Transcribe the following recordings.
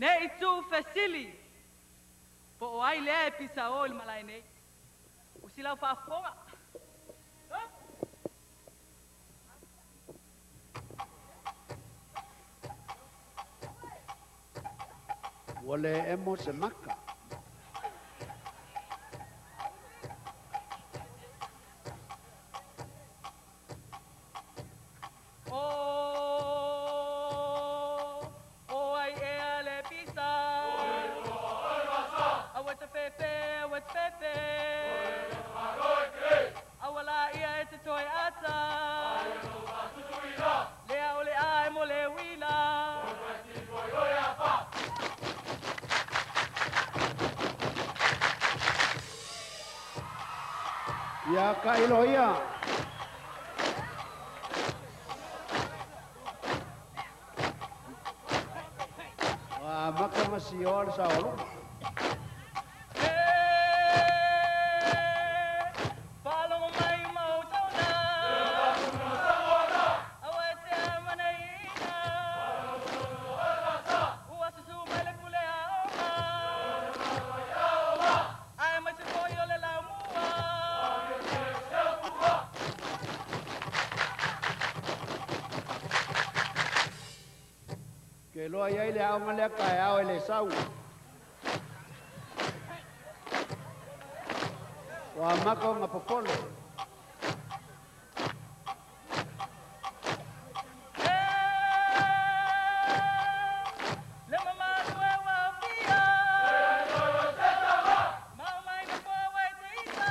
Nei tu fesili. Po o ai lea e pisa o i le malae nei. Usi lau faafofoga. Ua le emo se maka. O ai ea le pisa. Aua te fefe, aua te fefe. Aua la ia e te toe ata. Lea o le ae mo le uila. Ia ka ilo ia. Wa maka masio le sa olo. Faalogo mai ma o tauna. Aua e te amanaina. Ua susu mai le pule aoga. Ae mai se foi o le laumua. Ke loa iai le aoga lea taeao e le sau. Ua maka o ngapopole. Le mamalu e ua ofia. Mau mai na poa wai te ita.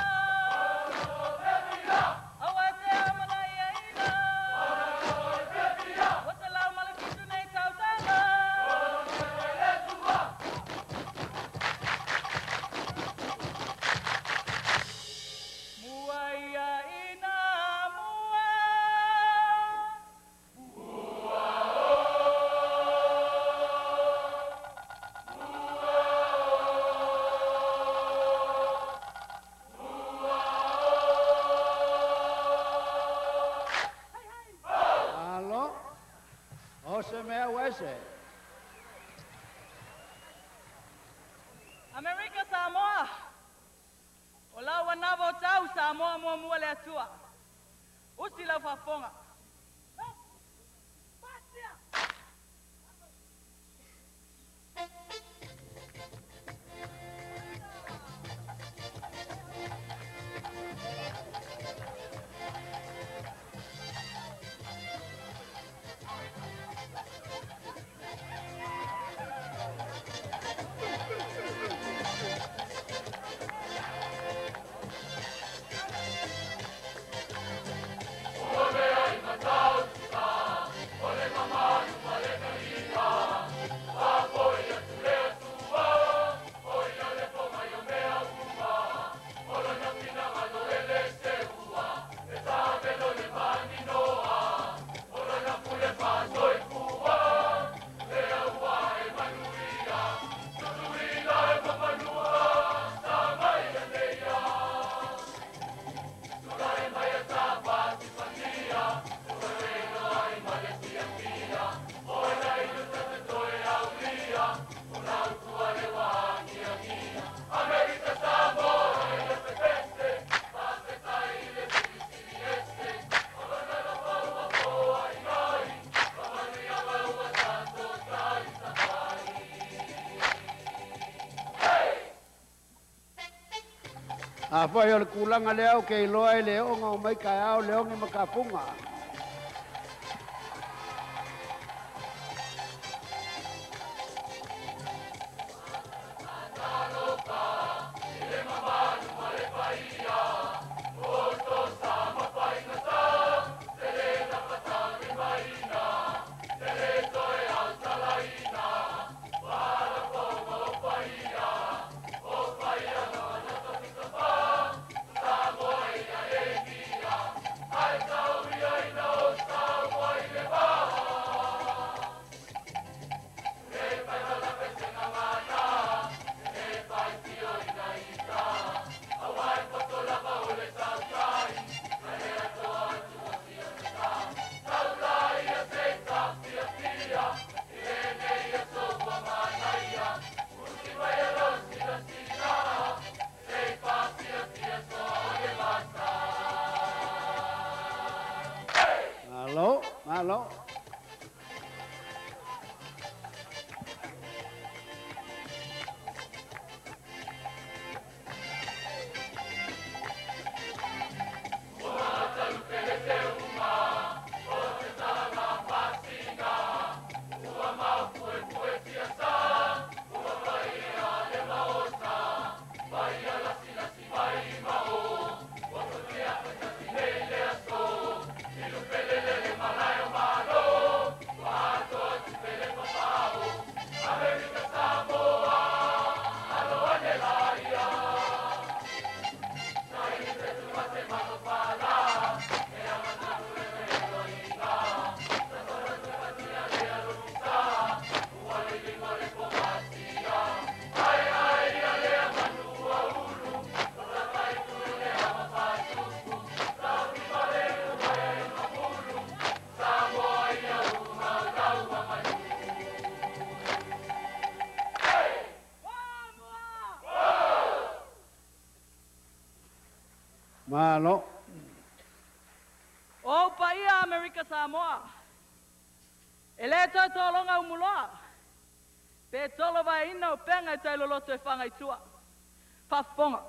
Aua te amanaiaina. O te lau ma le fitu nei tausaga. Mua ia ina mua. Alo. O se mea uese. Amerika Samoa. O lau anava o tau Samoa muamua le Atua. Usi lau faafofoga. A foi o le kulaga lea o ke iloa e le oga o mai kaeao le oge ma kapuga. Malo. O paia Amerika Samoa. E le toe tologa umuloa. Pe tolo vaeina o pega e tailoloto e fagaitua. Faafofoga.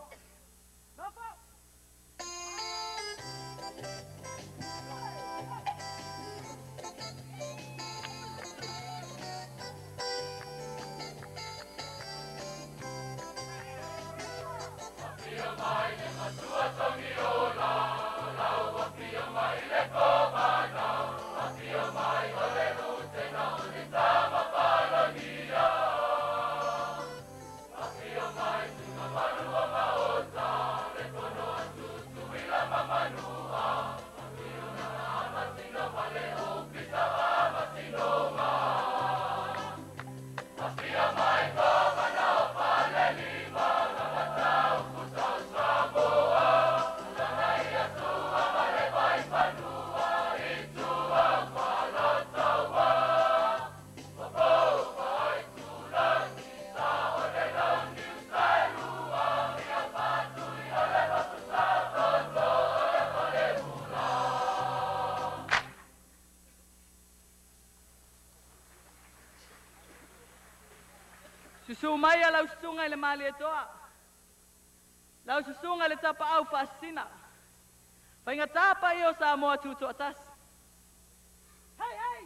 Susu mai a lau susuga i le malietoa. Lau susuga i le tapaau faasisina. Faigata paia o Samoa tutoatasi. Hey, hey!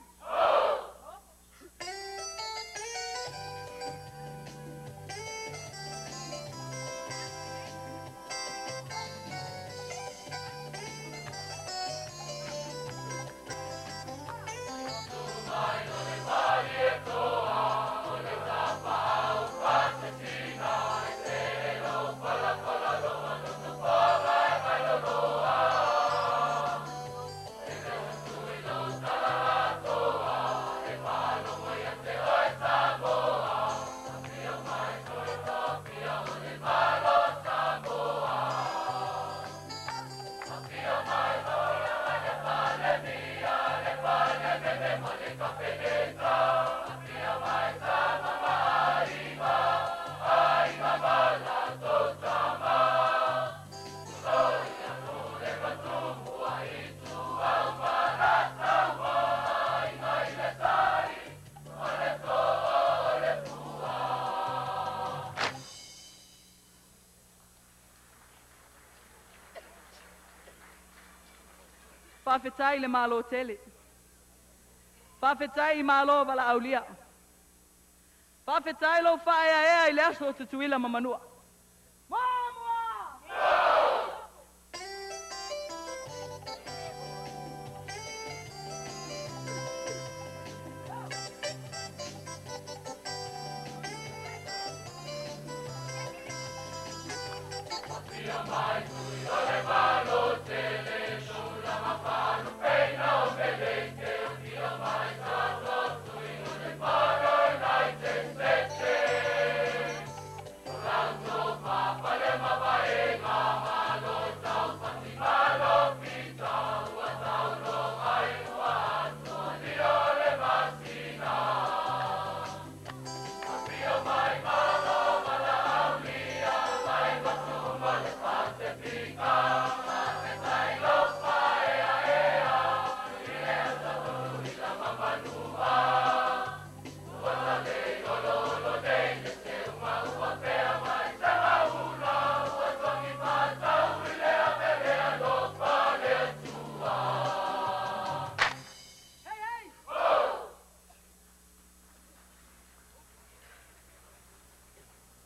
Faafetai le malo tele. Faafetai i malo valaaulia. Faafetai lou faaeaea i le aso o Tutuila ma Manua.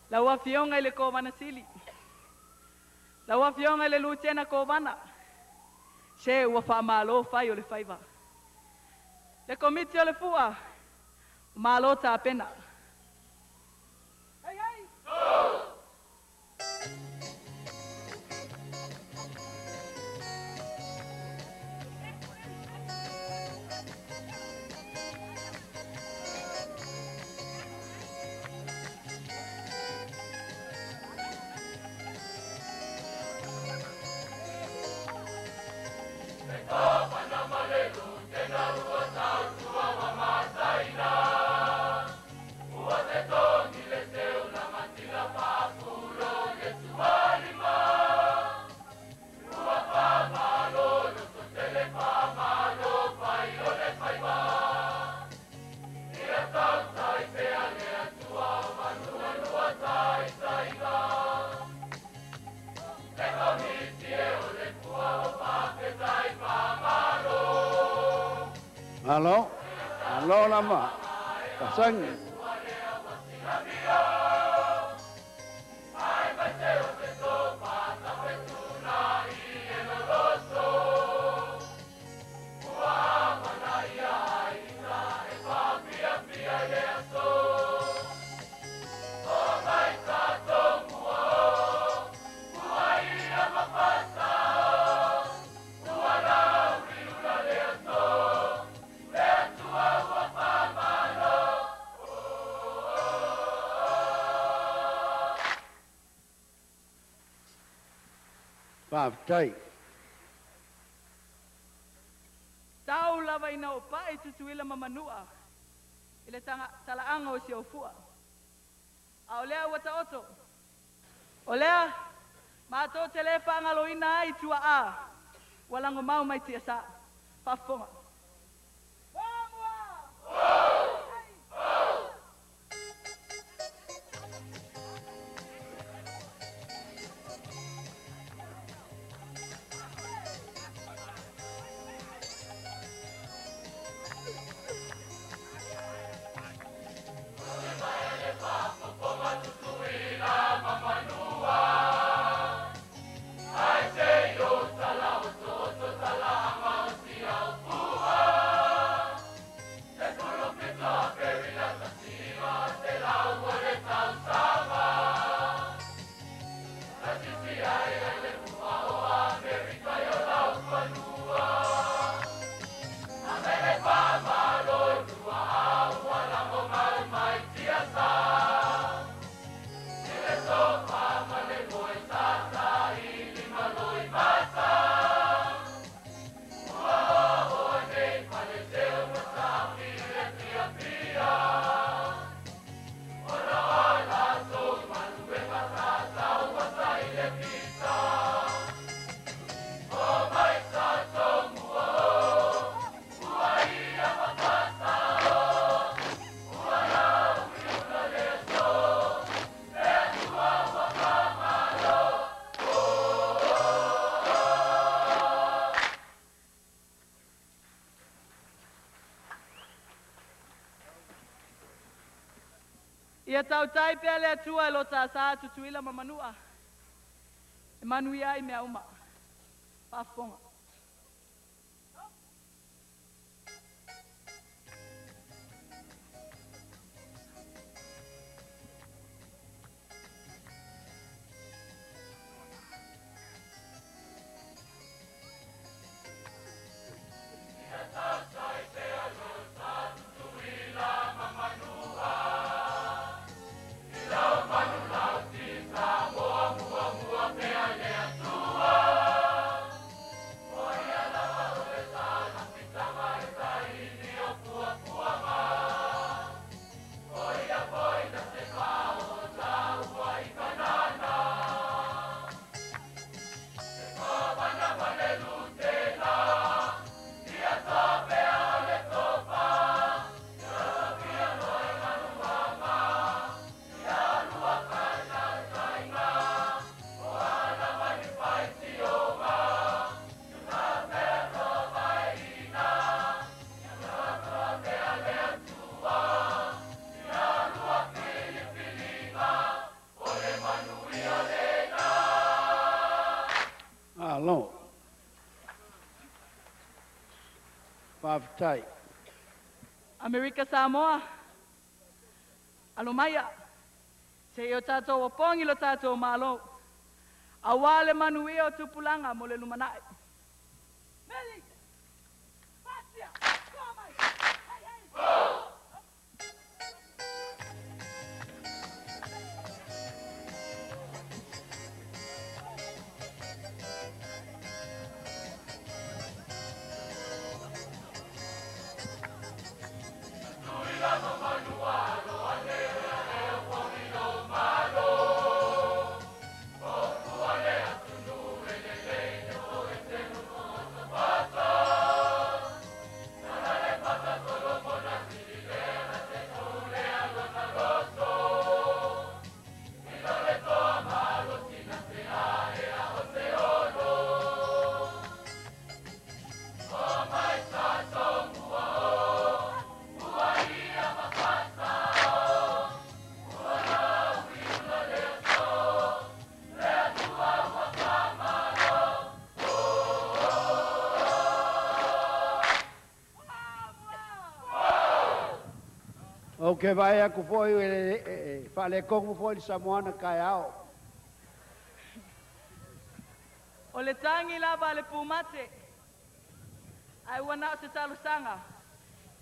Lau afioga i le Kovana Sili. Lau afioga i le Lutena Kovana. Se ua faamālō fai o le faiva. Le komiti o le fua. O malo tapena. Hey, hey! Tena ua tau tua wa masaina. Malo, malo lama, pasangi. Faafetai. Tau lava ina o pae tutuila ma manua i le talaaga o siofua. A o lea ua taoto. O lea matou te le faagaloina ai tuaa ua lagomau mai tiasa. Faafofoga. Ia tautai pea le Atua e lo tāsā tutuila ma manua. E manuia ai mea uma. Faafofoga. Malo. Faafetai. Amerika Samoa, alo maia, se i o tatou opogi lo tatou Malo, auā le manuia o tupulaga mo le lumanai. Meli! Pasia! Toa mai! Hei, hei! Malo. O ke vai aku foi e whale kongu foi le Samoana kai ao. O le tangi lava le pumate. Ai ua nao se talosaga.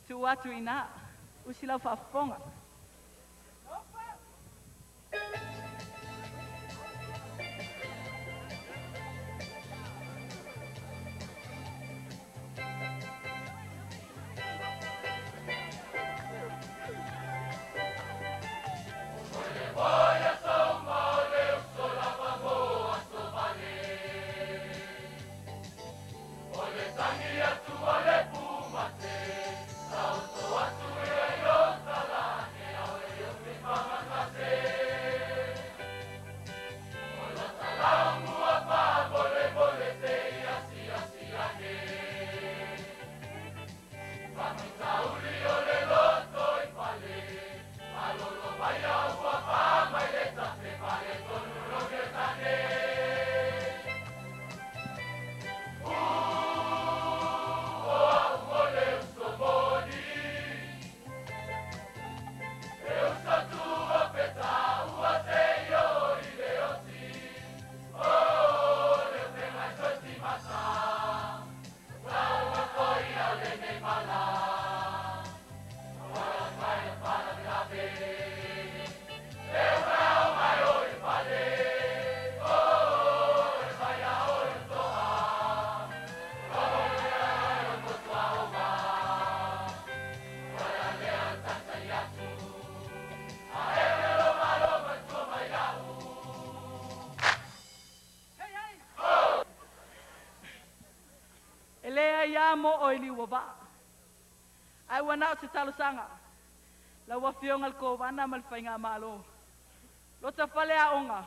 Tu atu ina. Usi lau faafofoga. Mo o ili ua vaa. Ai ua nao se talosaga. Lau afioga le kovana ma le faigamālō. Lota fale aoga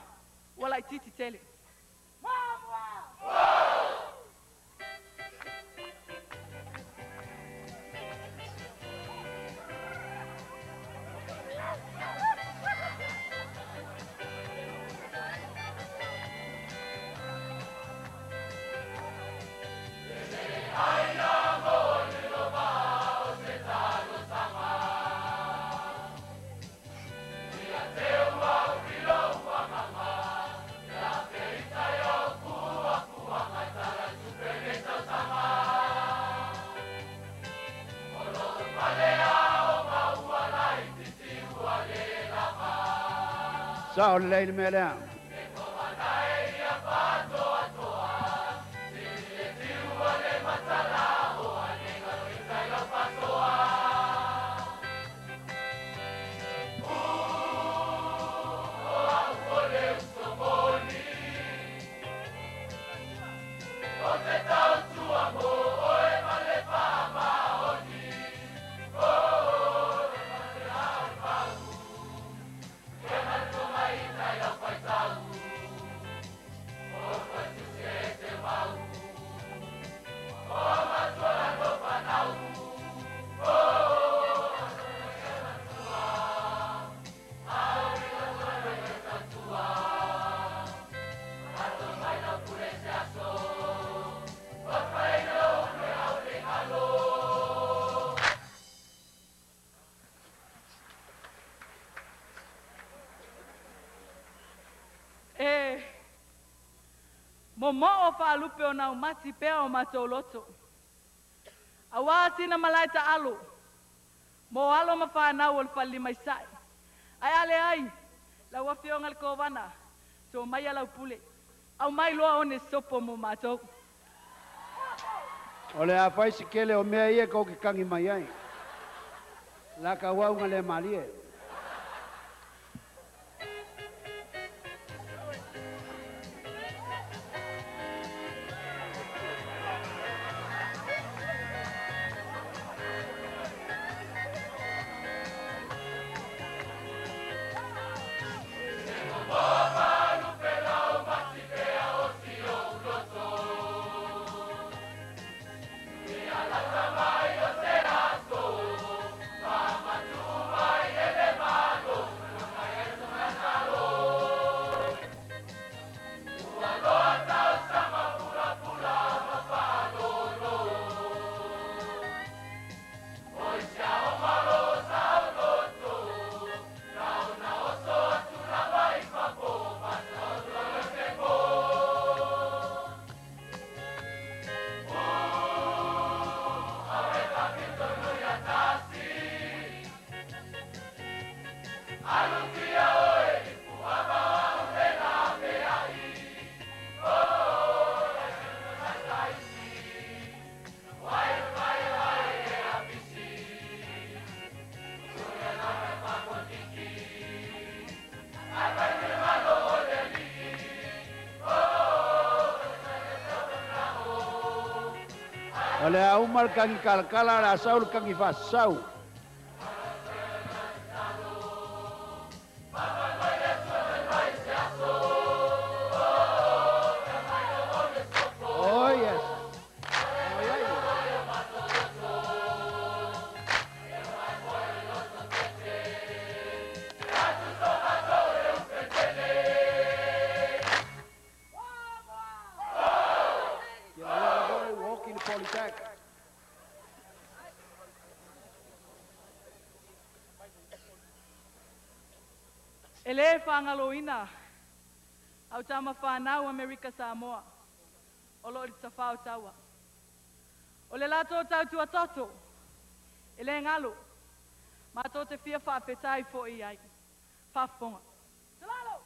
ua laititi tele. Sa o le leile mea lea. Mo mo o whaalupe o nau mati pea o matou loto. Auā sina malae taalo. Mo alo ma whanau o le fali mai sai. Ai ale ai, lau afioga le kovana, to mai a lau pule. Au mai loa one sopo mo matou. O le a fai se kele o mea ia kau ke kangi mai ai. La ka wau nga le malie. Mama, O le a uma le kagi kalakala, le a sau le kagi faasasau. Oh yes. Oh yeah. Ia le walk in the polytech. E lē faagaloina au tamafanau Amerika Samoa o loo i le tafao taua. O le latou tautuatoto e lē galo matou te fia faafetai foʻi ai. Faafofoga. Salalo!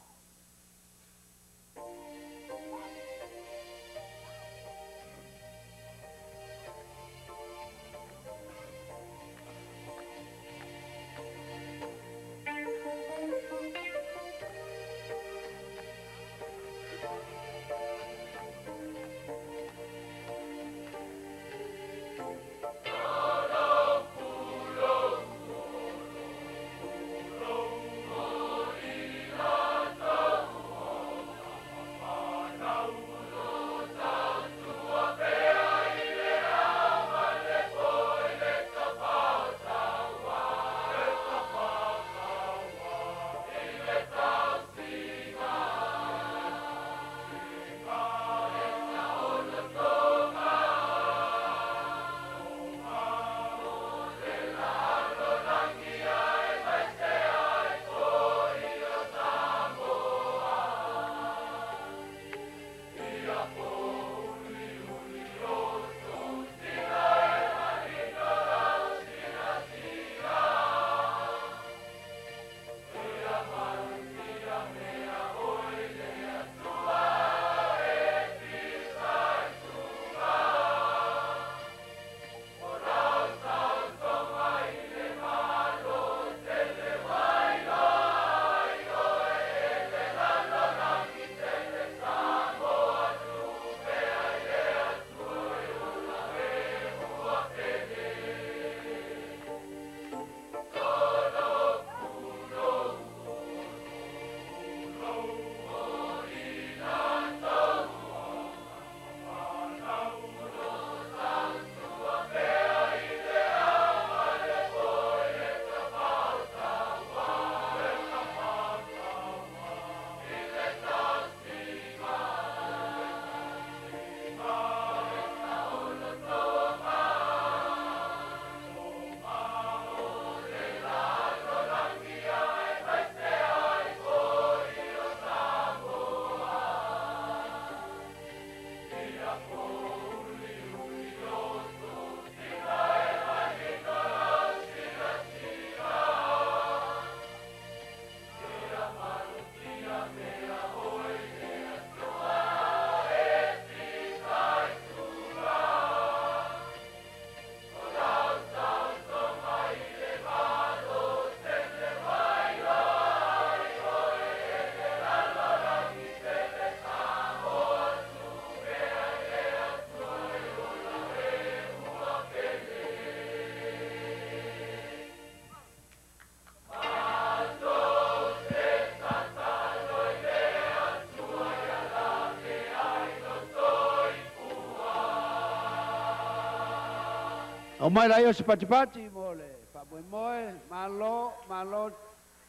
O mai lai o se patipati mo le faamoemoe, malo, malo,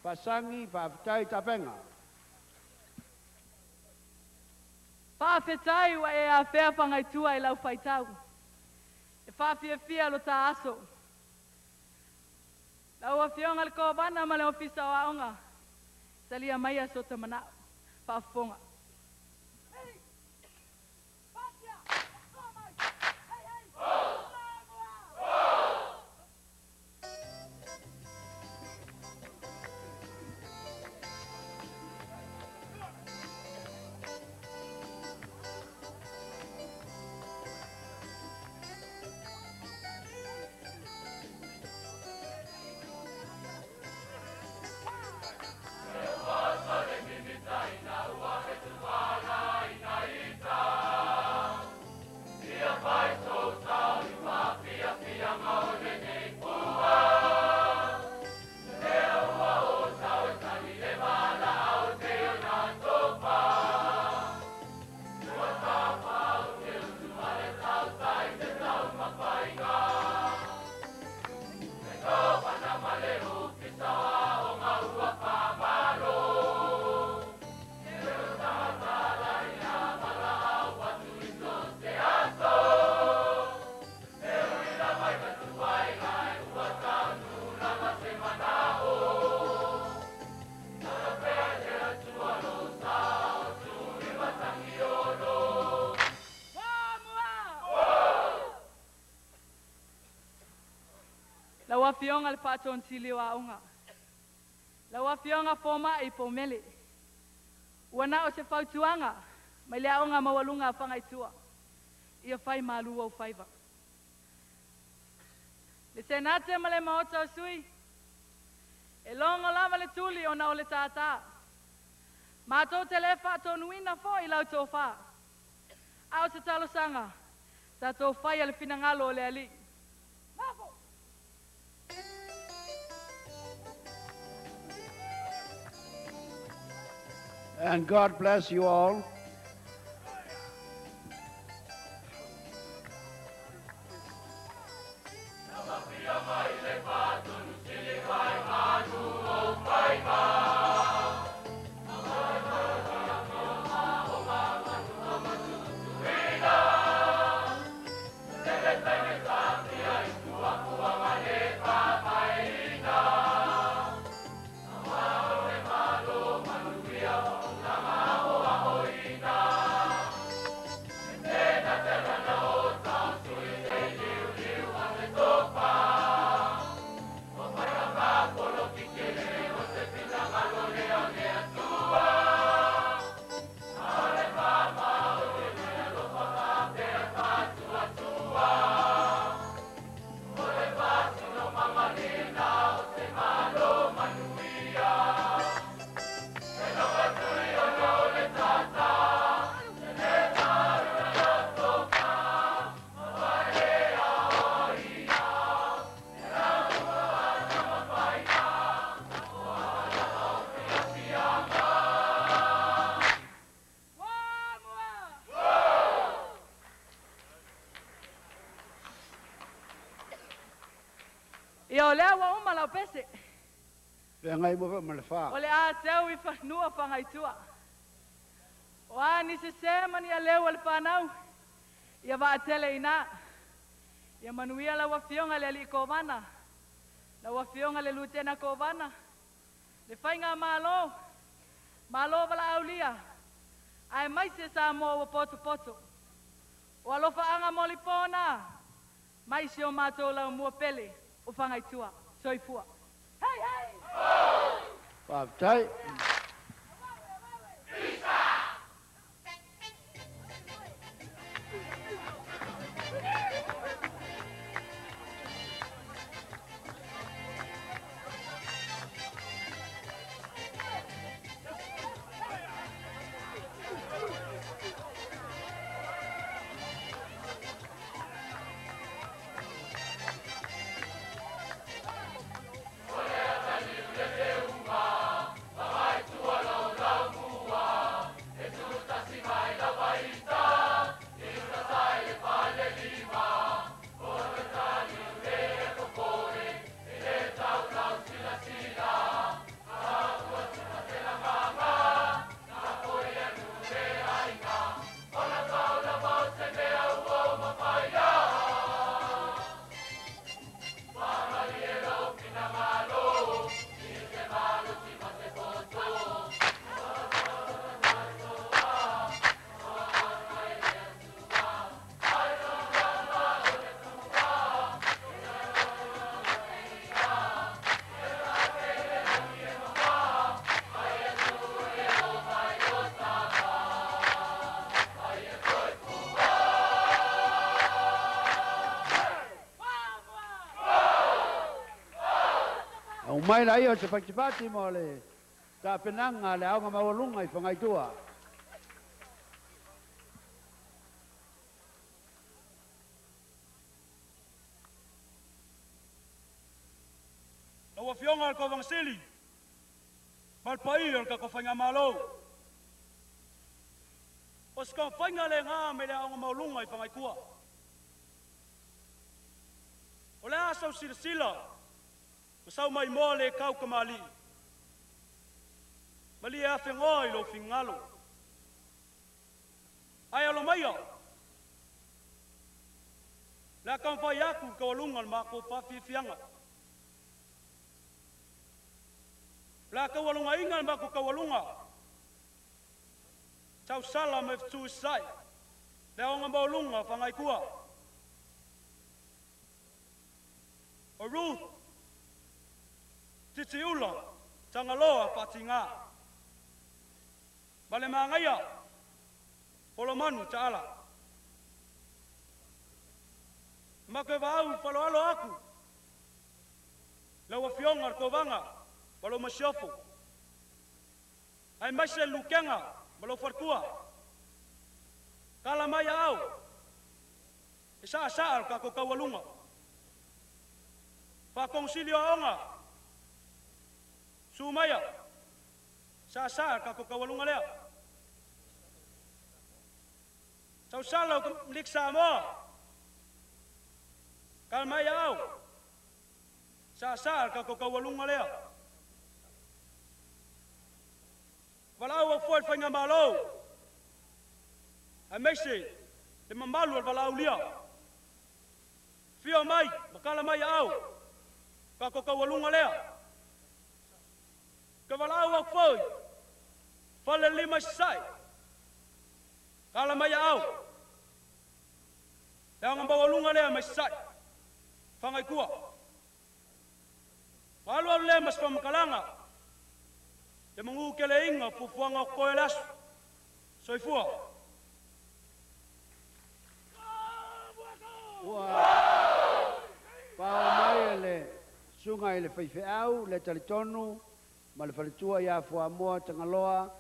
faasagi, faafetai tapenga. Faafetai ua e afea fagaitua i lau faitau. E faafiafia lo tā aso. Lau afioga le Kovana ma le Ofisa o Aoga. Talia maia so ta manao. Faafofoga. Ua Lau afioga le faatonusili o aoga. Lau afioga fomaʻi poumele. Ua na o se fautuaga mai le aoga maualuga a Fagaitua. Ia fai malu ou faiva. Le senate ma le maota o sui. E logo lava le tuli ona o le tātā. Matou te le faatonuina foi lau tofā. A o se talosaga, tatou faia le finagalo o le Alii. Mafo! And God bless you all. Ia o lea ua uma lau pese. Feagai mo ma le fa. O le a seu i fanua Fagaitua. O a ni sesē ma ni aleu a le fanau. Ia vaatele ina. Ia manuia lau afioga le alii kovana. Lau afioga le lutena kovana. Le faiga malo. Malo valaaulia. Ae mai se Samoa ua potopoto. O alofaaga molipona. Mai si o matou laumua pele o Fagaitua. Soifua. Hei hei! Faafetai. Aumai laia o se patipati mo le tapenaga le aoga maualuga i Fagaitua. Lau afioga le Kovangasili, ma le paia o le tatou faigamalo. O se taumafaiga lena mai le aoga maualuga i Fagaitua. O le a sau silasila ma sau maimoa le tau kamali'i. Malie afegoa i lou finagalo. Ae alo maia. Le a taumafai atu i taualuga le matou faafiafiaga. O le a taualugaina le matou taualuga. Tausala mai fetu i Sasae, le aoga maualuga o Fagaitua. O Ruth Titiula, Tagaloa Faatiga. Ma le magaia, Polomanu Taala. Ma ke vaau faloalo aku, lau afioga le Kovaga ma lou masiofo, aemaise le Lukega ma lou faletua. Tala mai aao, e saasaa le tatou taualuga. Faatogosili o aoga, su maia, saasaa le tatou taualuga lea. Sausala o Lik Samoa, tala mai aao, saasaa le tatou taualuga lea. Valaau au foi le faigamalo, aemaise le mamalu o le valaaulia. Fio mai, ma tala mai aao, tatou taualuga lea. Ke valaau au foi, fale lima i sasae, tala mai aao, le aoga maualuga lea mai sasae, Fagaitua. Alu alu lea ma se faamatalaga, le magū keleiga fuafuaga o totoe o le aso. Soifua. Ua paoa mai e le susuga i le faifeau le talitonu ma le faletua ia Fuamoa Tagaloa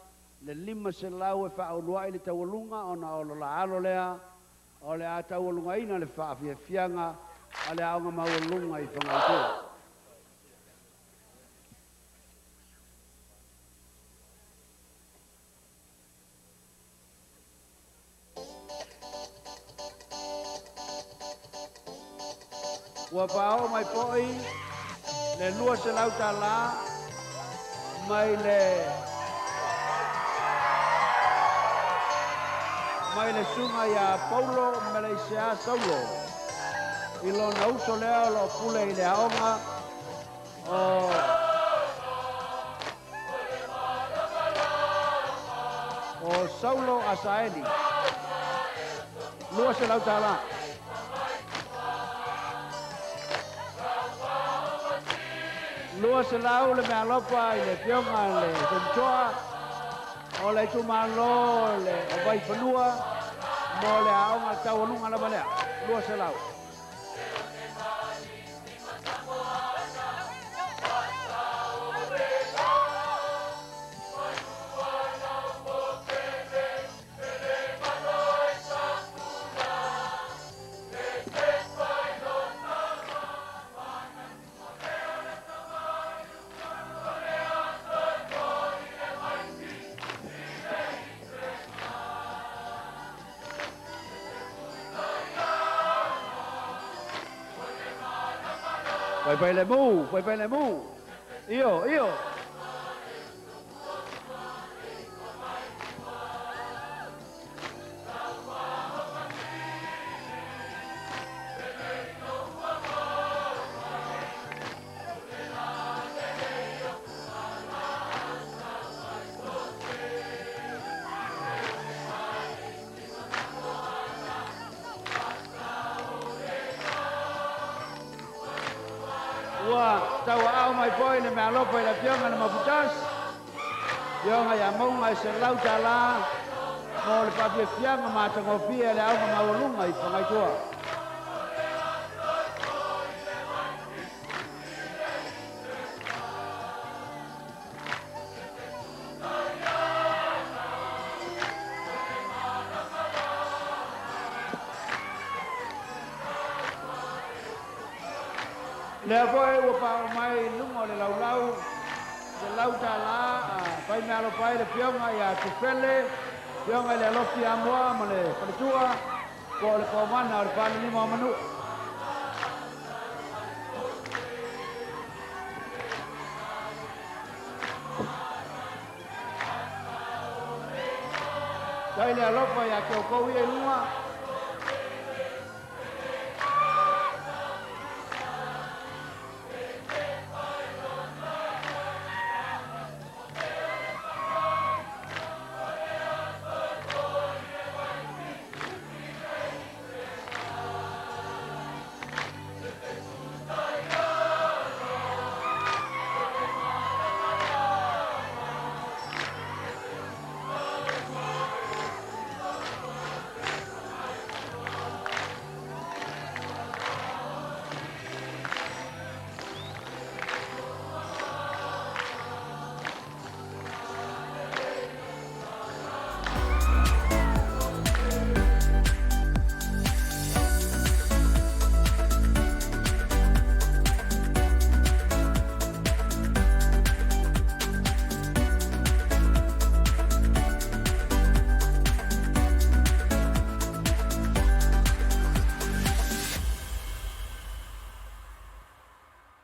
le 500 e faauluai le taualuga ona o lo la alo lea o le a taualugaina le faafiafiaga a le aoga maualuga i Fagaitua. Ua paoa mai foi le 200 tālā mai le susuga ia Paulo Meleisea Saulo i lona uso lea o loo pule i le aoga o Saulo Asaeli. 200 tālā. 200 le mealofa i le fioga le Tumtoa o le itumalo le o Vaifanua mo le aoga taualuga lava lea. 200. Pai pai le mu, pai pai le mu. Io, io. Ua tauaau mai foi le mealofa i le afioga le Mafutasi, afioga ia Mauga e 100 tālā mo le faafiafiaga matagofie le aoga maualuga i Fagaitua. Lea foi ua paoa mai i luga o le laulau 100 tālā fai mealofa ai le afioga ia Tufele, afioga i le Alofi Amoa ma le faletua po o le Komana o le Falelima o Manua. Tai le alofa ia te outou ia i luga,